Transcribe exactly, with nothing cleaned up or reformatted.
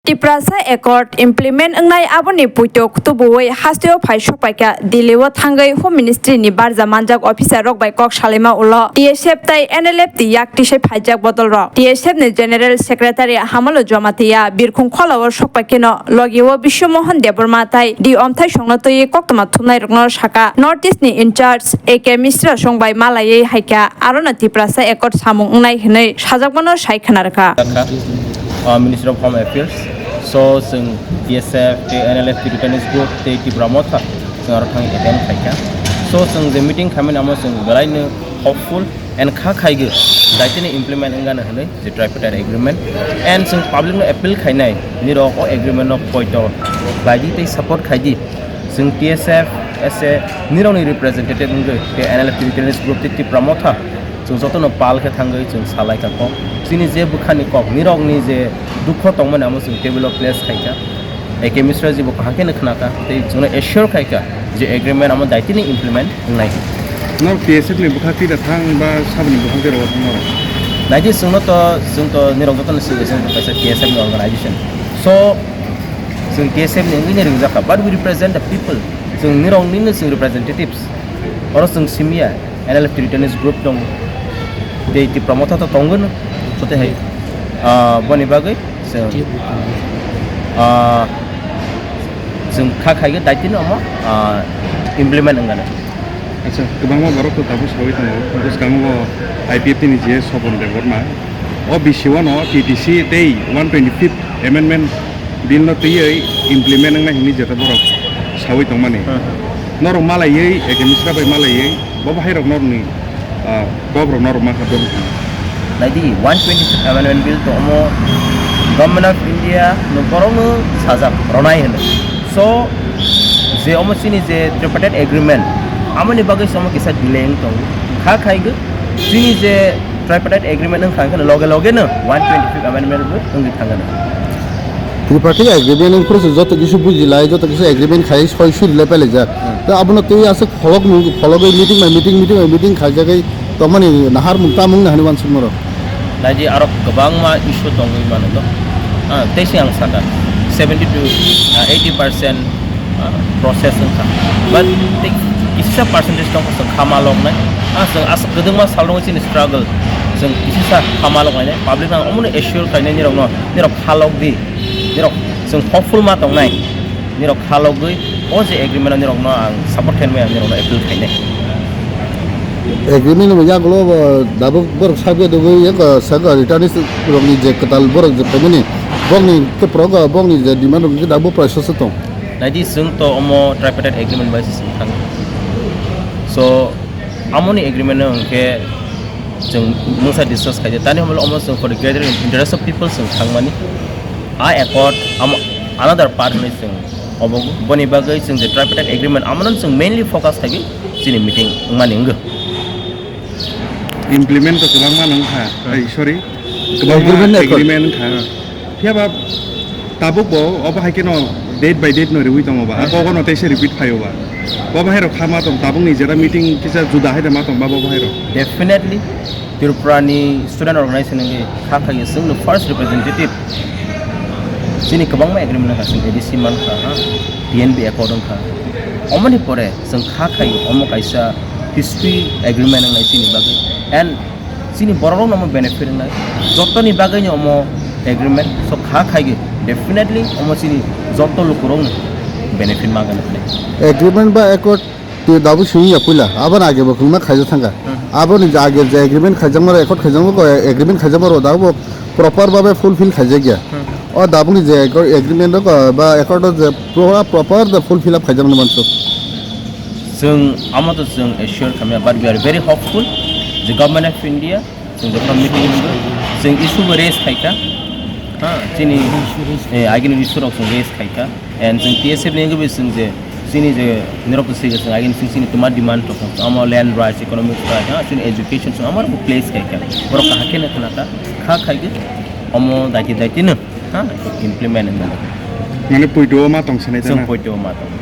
Tiprasa Accord implement wngnai aboni poito kutubuwi hasteo phai sokpaikha. Delhi-o thangwi Home Ministry ni barja manjak officer rok bai kok salaima ulo T S F tai N L F T yak tisai phaijak bodol rok. T S F ni General Secretary Hamalu Jamatia birkhung kholao sokpaikheno logi-o Biswa Mohan Debbarma tai D Omthai songno twiwi koktwma thumnai rokno saka. North East ni in charge A K Mishra song bai malaiwi haikha, arono Tiprasa Accord samung wngnai hwnwi sajakmano sai khwnarwkha. Dakha, uh, Ministry of Home Affairs. So, chwng T S F, tei N L F T Returnees Group, tei Tipra Motha, chwng aro thangwi attend khaikha. So, chwng je meeting khaimani amo chwng belaino hopeful and kha khaigo, daitino implement wngano hwnwi je tripartite agreement. And chwng public no appeal khainai, nirok o agreement no poito khlaidi tei support khaidi. Chwng T S F, S A, nirokni representative wngwi, tei N L F T Returnees Group tei Tipra Motha, chwng jotono pal khe thangwi chwng salaikha kok. Chini je bwkhani kok, nirokni je dukho tongmani amo chwng table o place khaikha. A K Mishra ji bo kaham khe khwnakha, tei chwngno assure khaikha je agreement amo daitino implement wngnai. Norok T S F ni bwkhak twi da thang ba saboni bwkhak twi rw thang norok? Naidi chwngno to, chwng to nirok jotono swngwi chwng kaisa T S F ni organization. So, chwng T S F ni wngwi ni ringjakha, but we represent the people. Chwng nirok nini chwng representatives. Oro chwng simiya, N L F T Returnees Group tong. Tei Tipra Motha to tongwino. Sote hai. Ah, boni bagwi chwng, ah, chwng kha khaigwi daitino omo, ah, implement wngano. Acha, kwbangma borok to tabuk sawi tongo. Bwskango bo I P F T ni G S Sobon Debbarma. O bisi o no T T C tei one twenty-fifth Amendment Bill no twiwi implement wngnai hwnwi jeta borok sawi tongmani. Hmm. Norok malaiwi, A K Mishra bai malaiwi, bo bahai rok norokni, ah, kok rok norok ma kha dong. Naidi, one twenty-fifth Amendment Bill to omo Government of India no borok no sajak ronai hwnwi. So, je omo chini je tripartite agreement, amoni bagwi se omo kisa delay wng tongo. Kha khaigwi chini je tripartite agreement wngkha, wngkha loge loge no one twenty-fifth amendment bo wngwi thangano. Tripartite agreement wng phuru se joto kisu bujilai, joto kisu agreement khai soi suri lai pelaijak. Hmm. Tei abono tei aswk pholok nung, phologwi meeting bai meeting, meeting bai meeting khaijagwi tongmani naharmung tamung nahani uansukmano. Naidi aro kwbangma issue tongwi mano to. Ah, tei se ang saka seventy to eighty percent ah, process wngkha. But tei kisa percentage tongkha chwng kha ma loknai. Ah, chwng aswk kwdwkma sal rwngwi chini struggle. Chwng kisisa kha ma loknai. Public no ang omono assure khainai nirokno, nirok kha lokdi. Nirok chwng hopeful ma tongnai. Nirok kha lokgwi o je agreement o nirokno ang support khainai, ang nirokno appeal khainai. Agreement ni yagulo, uh, dabuk borok sakya dugwi, yak, uh, saka returnees rokni je kwtal borok je phaimani, bokni khe borok, uh, bokni je demand rok khe dabuk process o tong. Naidi chwng to omo tripartite agreement bai se chwng thang. So, amoni agreement no hwnkhe chwng mungsa discuss khaidi. Tani hwnba omo chwng for the greater interest of people chwng thangmani. A accord amo another part hwnwi chwng obo boni bagwi chwng je tripartite agreement amono chwng mainly focus khaigwi chini meeting wngmani wngwi. Implement to kwbangma nung kha. Hmm. Ai, sorry. Agreement Kwbangma accord. Agreement kha. Hmm. Phiya ba tabuk bo obo hai kheno date by date no riwi tongo ba. Hmm. Kogo no teisa repeat phaio ba. Bo bahai rok kha ma tong tabuk ni jera meeting kisa juda hai da ma tong ba bo bahai rok. Definitely. Tripura ni student organization ni kha kha chwng no first representative. Chini kwbangma agreement kha chwng A D C man kha, ha? T N B accord wng kha. Omoni pore chwng kha khai omo kaisa history agreement wngnai chini bagwi. And chini borok rokno omo benefit wngnai. Jotoni bagwi ni omo agreement so kha khai definitely omo chini joto lukurokno benefit ma gana. Agreement ba accord twi dabu simi ya puila. Aboni age bo khungna khaijak thangkha. Hmm. Aboni je age je agreement khaijakma rok, accord khaijakma rok, agreement khaijakma rok dabu proper babe fulfill khaijakya. Hmm. O dabuni je accord, agreement rok, ba accord rok je pro-, proper the fulfill up khaijakma manso. Chwng amo to chwng assure khamya, but we are very hopeful the Government of India chwng jokhon meeting wngwi chwng issue bo raise khaikha. Ha, chini, eh, agini issue rok chwng raise khaikha. And chwng T S F ni wngwi chwng je chini je nirok to sige chwng agini chwng chini tuma demand rok amo land rights, economic rights, ha, chini education chwng amo rok place khaikha. Borok kaham khe no khna kha, kha khaigwi omo daiti daiti no, ha, implement wngmani. Mane poito o ma tong sanai Chwng tana? Poito o ma tong.